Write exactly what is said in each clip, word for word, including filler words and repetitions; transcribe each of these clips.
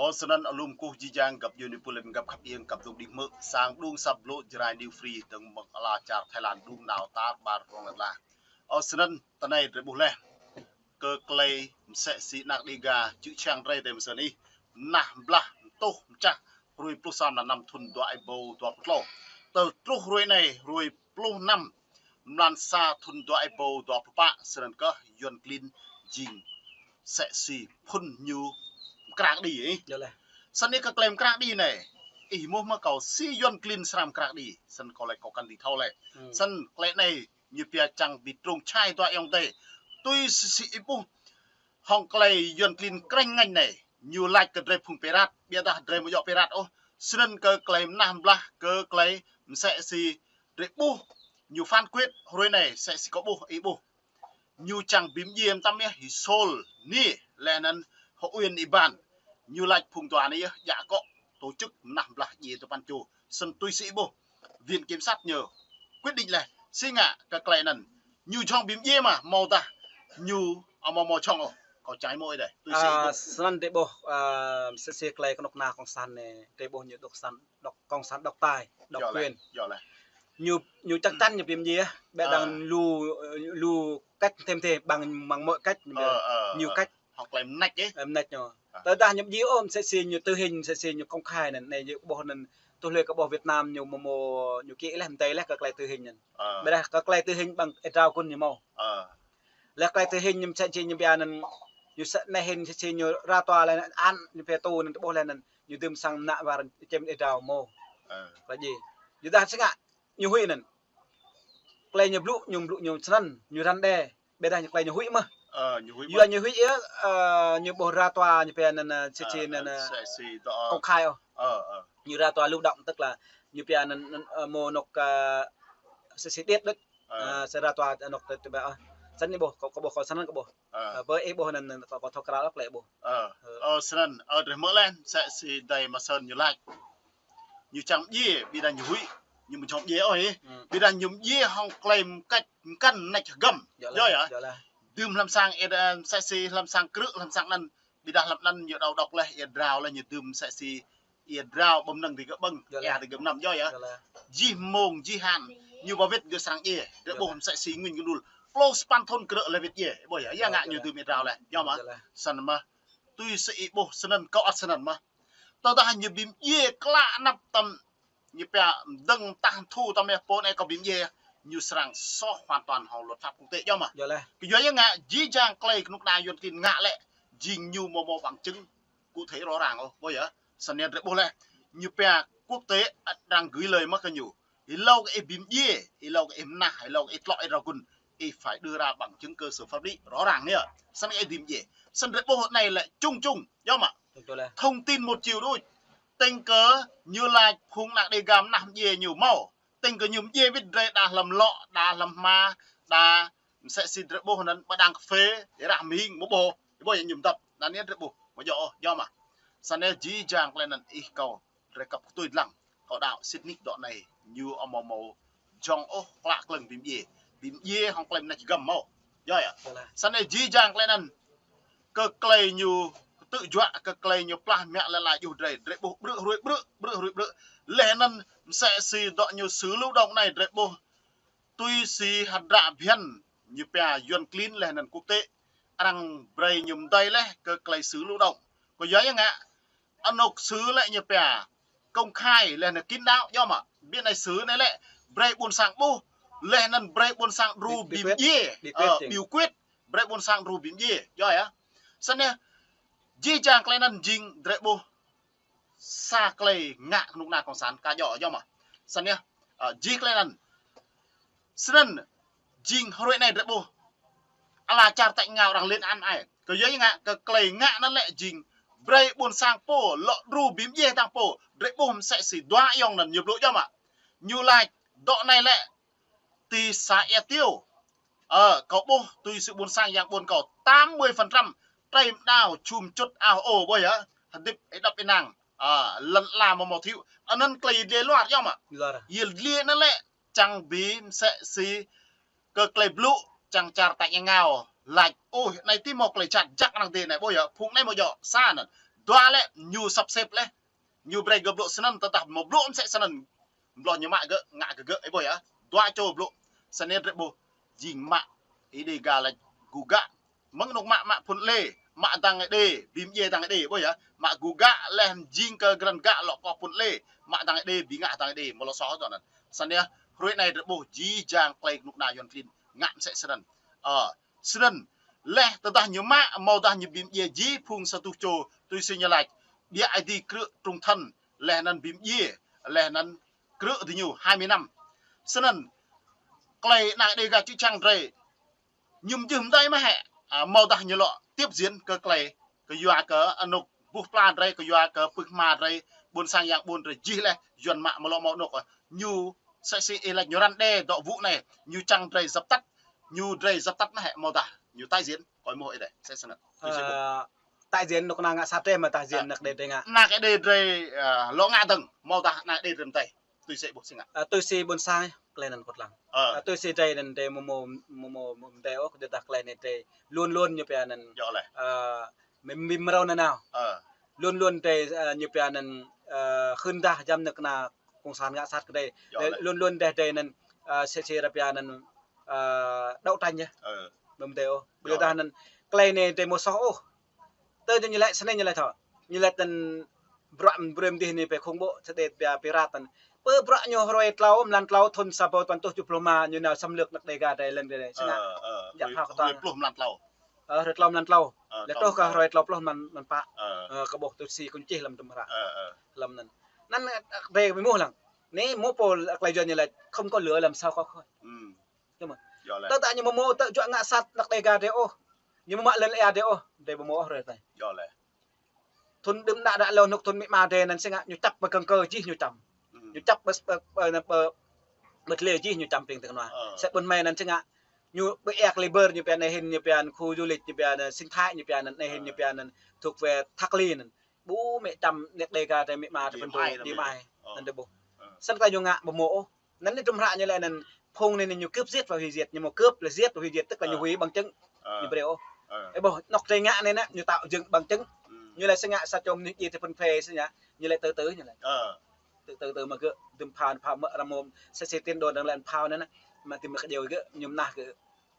Ơ, snăn alum kơkuh jih jang găp djuê pô lĕ găp khăp iêng găp dŏ đĭ hmư̆ sang đŭng săp blŭ Jrai New Free dơ̆ng mơ̆ng ala čar Thái Lan đŭng nao tar ƀar rŏng lĕ lah. Ơ, snăn tơnai drei ƀuh leh kơ klei msĕ si anak Dega čư̆ čhiăng drei tơ msĕ anai. Mnah blah mtuh mčah hruê pluh sa mlan năm thŭn dua êbâo dua pluh tlâo. Tơl truh hruê anai, hruê pluh năm mlan sa thŭn dua êbâo dua pluh pă, snăn kơh Yuăn klin jing msĕ si phŭn ñu mkra kđi, ih. Snăn kơ klei mkra kđi anai, ih ƀuh mơ̆ kâo si Yuăn klin srăng mkra kđi, snăn kâo lĕ kâo kăn dưi thâo leh. Snăn klei anai ñu pia čang bi trông čhai dua ayŏng adei. Tui si, si ih ƀuh hŏng klei Yuăn klin krĕng ngañ anai, ñu lač kơ drei phung pirat, ƀiădah drei amâo djŏ pirat ôh. Snăn kơ klei mnah blah, kơ klei msĕ si drei ƀuh ñu phán quyết hruê anai, msĕ si kâo ƀuh, ih ƀuh. Ñu čang bi mdjiê mtam yơh, Hi Sol, Niê, leh anăn H'Uyen Iban. Ñu lač phung dua anai yơh, djă akŏ tổ chức mnah blah djiê tơ păn čô. Snăn tui si ih ƀuh Viện Kiểm sát ñu quyết định leh, si ngă kơ klei anăn. Ñu jhŏng bi mdjiê mơ̆, amâodah ñu amâo mâo jhŏng ôh. Kâo čang ih mơ̆ ih dê. Tui si ih ƀuh. Snăn drei ƀuh, msĕ si klei knŭk kna cộng sản anai, drei ƀuh ñu độc sản, độc, cộng sản độc tài, độc quyền. Ñu, ñu chắc chắn ñu bi mdjiê, ƀiădah lu, lu cách thêm thêm bằng, bằng mọi cách, ñu cách. Hŏng klei mnêč, ih. Mnêč ñu. Tơdah ñu mdjiê ôh, msĕ si ñu tử hình, msĕ si ñu công khai anăn, anai ñu ƀuh anăn, tui hluê kơ ƀuh Việt Nam ñu mơ̆ mâo, ñu kĭ leh, mdei leh kơ klei tử hình anăn. Ƀiădah kơ klei tử hình bằng êa drao kun ñu mâo. Leh klei tử hình ñu msĕ si ñu pia anăn, ñu msĕ anei hĭn msĕ si ñu ra tòa leh anăn, ñu pia tù anăn, ƀuh leh anăn, ñu dưm sang mnă war čem êa drao mâo. Klei djiê. Ƀiădah si ngă ñu huĭ anăn. Klei ñu blŭ, ñu blŭ ñu snăn, ñu răn đe. Ƀiădah ñu klei ñu huĭ mơh. Yua ñu huĭ yơh, ñu ƀuh ra tòa ñu pia anăn, msĕ si anăn, công khai ôh. Ñu ra tòa lưu động tức là ñu pia anăn, anăn, mâo anôk, msĕ si điêt đôč. Sa ra tòa anôk tơ, tơ ƀă ôh. Snăn ñu ƀuh, kâo, kâo ƀuh, kâo snăn kâo ƀuh. Ơ, ih ƀuh anăn, kâo, kâo thâo kral ôh klei ih ƀuh. Ơ, snăn, ơ, drei hmư̆ leh, msĕ si adei Mă Sơn ñu lač. Ñu čang mdjiê, ƀiădah ñu huĭ, ñu amâo jhŏng mdjiê ôh, ih. Ƀiădah ñu mdjiê hŏng klei mkĕč, mkăn mnêč hgăm. Yơh, yơh. Dưm hlăm sang, ơ, msĕ si hlăm sang krư̆, hlăm sang anăn. Ƀiădah hlăm anăn ñu đăo đŏk leh, êa drao leh ñu dưm msĕ si êa drao ƀơ̆ng mnơ̆ng digơ̆ ƀơ̆ng, êa digơ̆ mnăm, yơh, yơh. Jih mông, jih han, ñu ba wĭt gơ̆ srăng djiê, drei ƀuh msĕ si Nguyễn Văn Đul. Pluh sa păn thŭn krư̆ leh wĭt djiê, ƀuh yơh, ya ngă ñu dưm êa drao leh, yơh mơh. Snăn mơh, tui si ih ƀuh, snăn kâo ăt snăn mơh. Tơdah ñu bi mdjiê klă anăp tăm ñu pia mdơ̆ng mtah thu tăm yơh pô anei kâo bi mdjiê, ñu srăng soh hoàn toàn hŏng luật pháp quốc tế, yơh mơh. Kyua ya ngă, jih jang klei knŭk kna Yuăn klin ngă lĕ, jing ñu amâo mâo bằng chứng cụ thể rõ ràng ôh, ƀuh yơh. Snăn drei ƀuh leh, ñu pia quốc tế ăt arăng gửi lời mơh kơ ñu. Êlâo kơ ih bi mdjiê, êlâo kơ ih mnah, êlâo kơ ih tlŏ ih rao gun, ih phải đưa ra bằng chứng cơ sở pháp lý rõ ràng yơh. Snăn ih bi mdjiê. Snăn drei ƀuh anei lĕ čung čung, yơh mơh. Thông tin một chiều đôč. Tĭng kơ ñu lač phung anak Dega mnah mdjiê ñu mâo. Tĭng kơ ñu mdjiê wĭt drei đa hlăm lŏ, đa hlăm hma, đa msĕ si drei ƀuh anăn ƀơi đang kphê, êrah mhing, mơ̆ ƀuh, ƀuh yơh ñu mdăp, anăn yơh drei ƀuh, amâo djŏ ôh, yơh mơh. Snăn jih jang klei anăn ih kâo, drei kăp kơ tui dlăng, kâo đăo sĭt nik dŏ anei, ñu amâo mâo jhŏng ôh klă klơ̆ng bi mdjiê, bi mdjiê hŏng klei mnêč hgăm mâo. Yơh, yơh. Snăn jih jang klei anăn, kơ klei ñu ktư̆ juă, kơ klei ñu plah mă lăn ala djuh drei, drei ƀuh ƀrư̆ hruê ƀrư̆, ƀrư̆ hruê ƀrư̆. Leh anăn msĕ si dŏ ñu sự lưu động anei drei ƀuh. Tui si hdră bhiăn ñu pia Yuăn klin leh anăn quốc tế, arăng brei ñu mdei leh kơ klei sự lưu động. Kyua ya ngă, anôk sự lĕ ñu pia công khai leh anăn kín đáo, yơh mơh. Bi anei sự anei lĕ brei ƀuôn sang ƀuh, leh anăn brei ƀuôn sang đru bi mdjiê, biểu quyết, brei ƀuôn sang đru bi mdjiê, yơh yơh. Snăn yơh, jih jang klei anăn jing drei ƀuh sa klei ngă knŭk kna cộng sản ka djŏ, yơh mơh. Snăn yơh, ơ, jih klei anăn. Snăn jing hruê anei drei ƀuh ala čar tač êngao arăng lên án ai. Kyua ya ngă, kơ klei ngă anăn lĕ jing brei ƀuôn sang pô, lŏ đru bi mdjiê hdơ̆ng pô, drei ƀuh msĕ si dua ayŏng anăn ñu blŭ, yơh mơh. Ñu lač dŏ anei lĕ ti xã Ea Tiêu. Ơ, kâo ƀuh tui si ƀuôn sang yang ƀuôn kâo tám mươi phần trăm trei mđao, čum čŭt, ao ô, ƀuh yơh, hdĭp êđăp ênang. Ơ, lăn ala amâo mâo thiu. Anăn klei yăl dliê luar, yơh mơh. Yăl dliê anăn lĕ čang bi msĕ si kơ klei blŭ, čang čar tač êngao lač, ôh, anei ti mâo klei čăt jăk arăng dê anei, ƀuh yơh, phung anei amâo djŏ, sa anăn. Dua lĕ ñu săp sĕp leh. Ñu brơi gơ̆ blŭ snăn, tơdah mơ̆ blŭ msĕ snăn, blŏ ñu mă gơ̆, ngă kơ gơ̆, ih ƀuh yơh. Dua čô blŭ. Snăn drei ƀuh, jing mă Êđê Ga lač gŭ gă. Mơ̆ng anŭn mă, mă phŭn lĕ, mă dăng Êđê, bi mdjiê dăng Êđê, ƀuh yơh. Mă gŭ gă leh jing kơ grăn gă lŏ kơ phŭn lĕ, mă dăng Êđê, bi ngă dăng Êđê, mơ̆ lŏ soh tơ anăn. Snăn yơh, hruê anai drei ƀuh, jih jang klei knŭk kna Yuăn klin, ngă msĕ snăn. Ơ, snăn, leh tơdah ñu mă, mâodah ñu bi mdjiê jih phung sa tuh čô, tui si ñu lač, ƀiă Êđê krư̆ trung thân, leh anăn bi mdjiê, leh anăn krư̆ diñu hai mươi năm. Snăn, klei ană Êđê Ga čư̆ čhiăng drei, ñu mjưh mdei mơ̆ hĕ, ơ, mâodah ñu lŏ tiếp diễn kơ klei, kơ yua kơ anŭk buh pla drei, kơ yua kơ pưh hma drei, ƀuôn sang yang ƀuôn drei jih leh, Yuăn mă mơ̆ lŏ mâo anŭk, ơ, ñu msĕ si ih lač ñu răn đe dŏ vụ anai, ñu čang drei dập tắt, ñu drei dập tắt mơ̆ hĕ mâodah ñu tái diễn, kơ ih ƀuh ih đe, msĕ snăn. Ơ, tái diễn anŭk kơna ngă sat drei mơ̆ tái diễn ană Êđê drei ngă. Ană Êđê drei, ơ, lŏ ngă dơ̆ng, mâodah ană Êđê drei mdei. Tui si ƀuh si ngă. Ơ, tui si ƀuôn sang, klei anăn kơtlang. Ơ. Ơ, tui si drei anăn drei mơ̆ mâo, mơ̆ mâo, mơ̆ mdei ôh, tơdah klei anai drei luôn luôn ñu pia anăn. Yơh leh. Ơ, mĭn, mĭn mrâo nanao. Ơ. Luôn luôn drei, ơ, ñu pia anăn, ơ, hưn dah jăm anŭk kơna cộng sản ngă sat kơ drei. Yơh leh. Luôn luôn drei, drei anăn, ơ, si, si arăng pia anăn, ơ, đấu tranh yơh. Ơ. Mơ̆ mdei ôh. Yơh. Ƀiădah anăn, klei anai drei mâo soh ôh. Tơ ñu lač snei ñu lač thâo. Ñu lač tăn bruă brơi mdih anai pĕ khủng bố, sơdĕt pia piratan. Pơ bruă ñu hruê tlâo, mlan tlâo, thŭn sa rơbâo tơpăn êtuh tơjuh pluh rơma, ñu nao xâm lược ană Êđê Ga drei lăn drei, snei. Ơ, ơ, yă, hruê, phao kơ hruê tlâo. Pluh mlan tlâo. Ơ, hruê tlâo mlan tlâo. Ơ, leh tlâo truh kơ mlan tlâo. Hruê tlâo pluh mlan, mlan pă. Ơ. Ơ, kơ ƀuh tui si kơ ñu čih lăm tơm hră. Ơ, ơ. Lăm anăn. Anăn, ơ, drei ƀu ƀuh lăng. Anai mơ̆ pô klei Yuăn ñu lač không có lửa làm sao có khói. Hm. Yơh mơ̆. Yơh leh. Tơdah ñu mơ̆ mâo tơjuă ngă sat ană Êđê Ga drei ôh. Ñu mơ̆ mă lŏn ia drei ôh. Drei ƀu mâo ôh hruê anai. Yơh leh. Thŭn đưm đă đă lŏ anŭk thŭn amĭ ama drei anăn si ngă ñu čăp ƀơi kăng kơ jih ñu čăm. Hm. Ñu čăp ƀơi, ƀơi, ƀơi, ƀơi, ƀơi tơlơi jih ñu čăm ping tơ kơnua. Ơ. Msĕ ƀuôn hmei anăn si ngă. Ñu ƀơi ia Kli Bơr ñu pia anai hĭn ñu pia anăn khu du lịch ñu pia anăn sinh thái ñu pia anăn anai hĭn ñu pia anăn thuộc về Thakli anăn. Ƀu mĕ čăm ană Êđê Ga drei amĭ ama drei pơtô, đi mai. Ơ. Anăn drei ƀuh. Ơ. Snăn klei ñu ngă ƀu mâo ôh. Anăn anai tơm hră ñu lač anăn phung anai ñu cướp giết và hủy diệt, ñu mâo cướp là giết và hủy diệt, tức là ñu hủy bằng chứng. Ơ. Ñu brơi ôh. Ơ. Ơ ƀuh, anŏ drei ngă anai anăn, ñu tạo dựng bằng chứng. Hm. Ñu lač si ngă sa čô mnuih djai tơ phŭn phê si ngă, ñu lač tơ tơ ñu lač. Ơ. Tơ tơ tơ mă gơ̆, dŭm phao, phao mă răm mơ̆, sa si tin đồn đang lač phao anăn, mă tơm mă kơ djai gơ̆, ñu mnah gơ̆.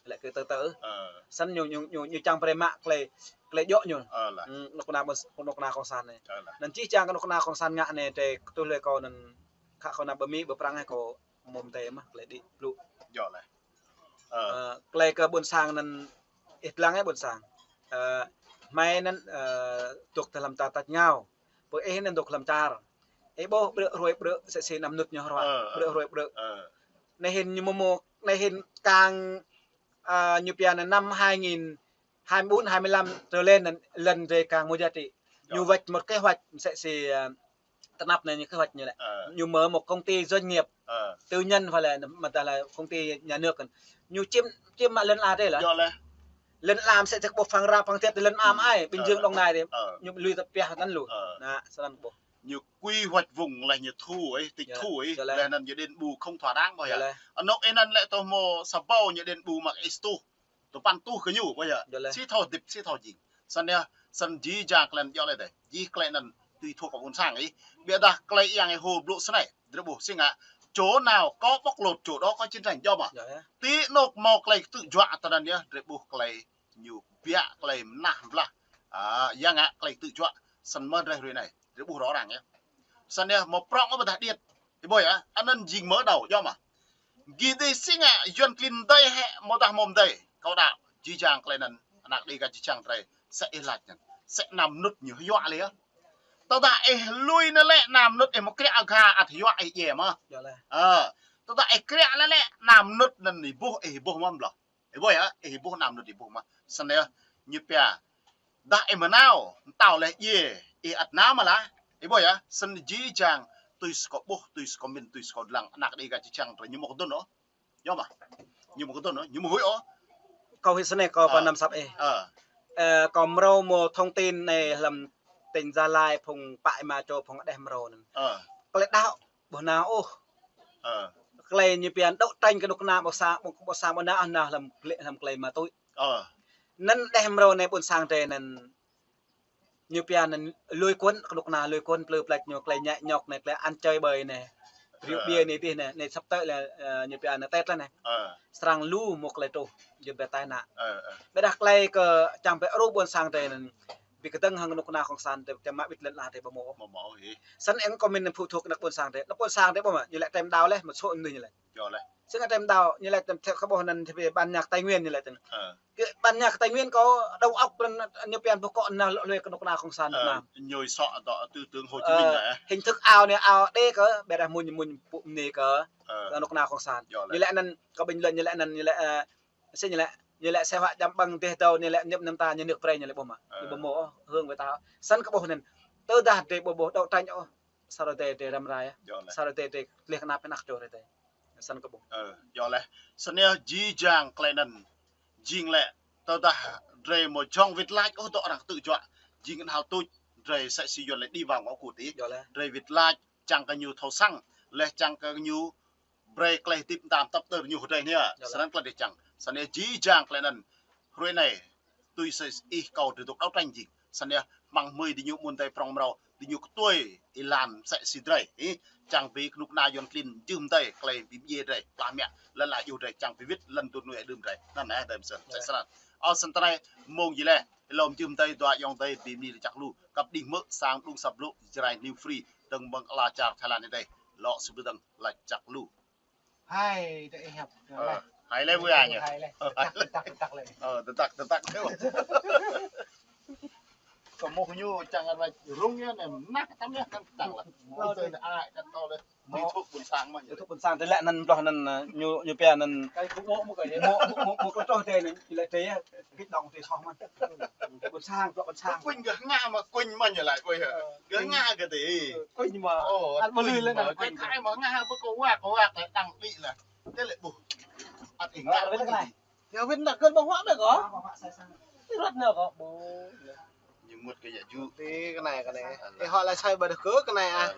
Lĕ kơ tơ tơ. Ơ. Snăn ñu, ñu, ñu, ñu čang brơi mă klei, klei djŏ ñu. Ơ leh. Hm, anŏ kơna ƀuôn, anŏ kơna cộng sản anai. Ơ leh. Anăn jih jang kơ anŏ kơna cộng sản ngă anai, drei kơ tui lĕ kâo anăn, khă kâo nao ƀơi Mi, ƀơi Prăng hĕ kâo mơ̆ mdei mơ̆, klei đĭ blŭ. Yơh leh. Ơ. Ơ, klei kơ ƀuôn sang anăn, ih lăng ih ƀuôn sang. Ơ, hmei anăn, ơ, dôk tơ hlăm čar tač rơngiao. Pơ ih anăn dôk hlăm čar. Ih ƀuh ƀrư̆ hruê ƀrư̆, msĕ si năm nŭt ñu hruă. Ơ, ơ. Ƀrư̆ hruê ƀrư̆. Ơ. Anai hĭn ñu mơ̆ mâo, anai hĭn kang Ơ, ñu pia anăn năm hai nghìn hai mươi bốn, hai mươi lăm trở lên anăn lăn drei kang mâo giá trị. Ñu văt một kế hoạch msĕ si, ơ, tơnap anai ñu kế hoạch ñu lĕ. Ơ. Ñu mở một công ty doanh nghiệp tư nhân hoặc là, mà ta là công ty nhà nước. Ñu chiếm, chiếm mă lăn ala drei leh. Yơh leh. Lăn ala msĕ si ƀuh Phan Rang, Phan Thiết, lăn ala mơai, Bình Dương, Đồng Nai drei. Ơ. Ñu lui tơ pioh anăn lu. Ơ. Anăn, snăn ƀuh. Ñu quy hoạch vùng leh ñu thu ih, tịch thu ih, leh anăn ñu đền bù không thỏa đáng ƀuh yơh. Anŏ ih anăn lĕ tơ mâo sa ƀâo ñu đền bù mă ih sa êtuh. Tơpăn êtuh kơ ñu ƀuh yơh. Si thâo hơdip, si thâo jing. Snăn yơh, snăn jih jang klei anăn djŏ leh dih. Jih klei anăn tui thâo kơ ƀuôn sang ih. Ƀiădah klei yang ih hô blŭ snei. Drei ƀuh si ngă. Chỗ nào có bóc lột, chỗ đó có chiến tranh, djŏ mơ̆. Ti anŏ mâo klei ktư̆ juă tơ anăn yơh, drei ƀuh klei ñu biă klei mnah blah. Ơ, yang ngă klei ktư̆ juă, snăn mơ̆ drei hruê anai. Drei ƀuh rõ ràng yơh. Snăn yơh, mâo prŏng ƀiădah điêt. Ih ƀuh yơh, anăn jing mơ̆ đao, djŏ mơ̆. Gĭt dih si ngă, Yuăn klin mdei hĕ, mâodah mâo mdei. Kâo đăo, jih jang klei anăn, ană Êđê Ga čư̆ čhiăng drei, msĕ ih lač anăn. Msĕ năm nŭt ñu hơyuă leh yơh. Tơdah ih lui anăn lĕ năm nŭt ih mâo kriă gah ăt hơyuă ih djai mơ̆. Ơ, tơdah ih kriă leh lĕ năm nŭt anăn ih ƀuh, ih ƀuh mơ̆ mlâo. Ih ƀuh yơh, ih ƀuh năm nŭt ih ƀuh mơ̆. Snăn yơh, ñu pia. Dah ih mơnao, mtao leh djai, ih ăt nao mơ̆ lah. Ih ƀuh yơh, snăn jih jang, tui si kâo ƀuh, tui si kâo mĭn, tui si kâo dlăng, ană Êđê Ga čư̆ čhiăng drei ñu mâo kơdŭn ôh. Djŏ mơ̆. Ñu mâo kơdŭn ôh, ñu mâo huĭ ôh. Kâo huĭ snei kâo pơ năm sap ih. Ơ. Ơ, kâo mrâo mâo thông tin anei hlăm tỉnh Gia Lai phung pă êma čô phung hđeh mrâo anăn. Ơ. Klei đăo ƀu nao ôh. Ơ. Klei ñu pia đấu tranh kơ anŏ kơna ƀuh sang, ƀuh, ƀuh sang ƀuh nao, nao hlăm klei, hlăm klei ma túy. Ơ. Anăn hđeh mrâo anei ƀuôn sang drei anăn Ñu pia anŭn lui cuốn, kơnuk kơna lui cuốn, plư plač ñu, tơlơi ñĕ ñŏk anai, tơlơi ăn chơi bời anai. Rượu bia anai tih anai, anai sắp tới là, ơ, ñu pia anŭn Tết lĕ anai. Srăng lu mơ̆ tơlơi truh, jing ƀĕ tai nạn. Ƀĕ đah tơlơi kơ čang ƀĕ rơnŭk ƀôn sang drei anŭn. Ƀing kơdơ̆ng hăng kơnuk kơna cộng sản drei, čang mă ƀĭt lŏn ala drei ƀu mơ̆. Ƀu mơ̆ hĭ. Snăn ĕng kơ mĭn phu thuộc anăp ƀôn sang drei. Anăp ƀôn sang drei ƀu mơ̆, ñu lĕ tem đao lĕ, một số anŭn ñu lĕ. Snăn tem đao, ñu lĕ tem theo kơ ƀuh anŭn theo ban nhạc Tây Nguyên ñu lĕ tem. Kơ ban nhạc Tây Nguyên kơ đầu óc anŭn ñu pia ƀu kơ anŭn lŏ lui kơnuk kơna cộng sản Việt Nam. Ñu sŏ dŏ tư tưởng Hồ Chí Minh anŭn. Hình thức ao anai ao đe kơ, ƀĕ đah mơ̆n mơ̆n pŭ anai kơ, kơnuk kơna cộng sản. Ñu lĕ anŭn kơ bình luận ñu lĕ anŭn ñu lĕ, ơ, sĭt ñu lĕ, ñu lĕ sẽ họa jăm ƀơ̆ng dêh dâu ñu lĕ ñĕp năm ta ñu nước brei ñu lĕ ƀu mơ̆. Ñu ƀu mơ̆ ôh, hương với ta. Snăn kơ ƀuh anŭn. Tơdah drei ƀu ƀuh đấu tranh ôh. Sa rơdê drei răm rai. Sa rơdê drei tleh kơnap pơnăk čô rơdê. Snăn kơ ƀuh. Ơ, yơh lĕ. Snăn yơh jih jang tơlơi anŭn. Jing lĕ, tơdah drei mơ̆ jŏng wĭt lač ôh dŏ arăng tŭ juă. Jing kơnhal tuč, drei sĕ si Yuăn lĕ đi vào ngõ cụt tih. Drei wĭt lač, čang kơ ñu thâo săng, leh čang kơ ñu brei tơlơi tip tam tăp tơr ñu hơdrei anai. Snăn tơlơi drei čang. Snăn yơh jih jang tơlơi anŭn. Hrơi anai, tui sĕ ih kâo drei dŏ đấu tranh jing. Snăn yơh, mơ̆ng mơi diñu ƀun tai prŏng mrâo, diñu kơtuai êlan sĕ si drei. Ih, čang ƀing kơnuk kơna Yuăn klin jưh mơdơi, tơlơi bi mdjiê drei, plah mă, lăn ala djuh drei, čang ƀing wĭt, lăn dŭt nuai đưm drei. Anŭn anai, đơm snăn, sĕ snăn. Ơ, snăn tơlơi, mơ̆ng jih leh, êlâo jưh mơdơi, dua ayŏng adơi, bi mni lač čăk lu, kăp đih mơ̆, sang đung săp lu, Jrai New Free, dơ̆ng mơ̆ng ala čar Thái Lan anai, lŏ sŭ ƀơdơ̆ng, lač čăk lu. Hai, tơ ih hiăp. Ơ, hai lĕ ƀu anai. Hai lĕ. Ơ, tơtak, tơtak, tơtak lĕ. Ơ, tơtak, tơtak. Kơ mơ̆ ñu čang arăng rŭng yơh anai, mơnăk tăm yơh kăn tơtak lĕ. Ơ, tơ anai ai kăn tơ lĕ. Mơ̆ thuốc ƀôn sang mơ̆. Thuốc ƀôn sang, tơ lĕ anŭn, ƀloh anŭn, ơ, ñu, ñu pia anŭn. Kơ ƀu mơ̆, mơ̆ kơ anŭn. Mơ̆, mơ̆, mơ̆ kơ truh tơ anŭn, ñu lĕ tơ yơh. Kĭt đŏng tơ soh mơ̆n. Ƀôn sang, ƀloh ƀôn sang. Kuñ gah ngă mă, kuñ mă ñu lač, ôi hă. Gah ngă gah tơ. Kuñ mă. Ơ, ăt mơ̆ lui lĕ anŭn, kuñ. Khai mă ngă bơ kơ wăk, kơ wăk lĕ đăng đĭ lĕ. Tơ lĕ ƀuh. Ăt ih ngă. Yua wĭt năk kơ ƀơ̆ng huă mơ̆ kơ. Ih rơ̆t nă kơ ƀuh. Ñu mŭt kơ yă ju. Tơ kơ anai, kơ anai. Ih huă lĕ sai ƀơ̆ng kơ kơ anai ah.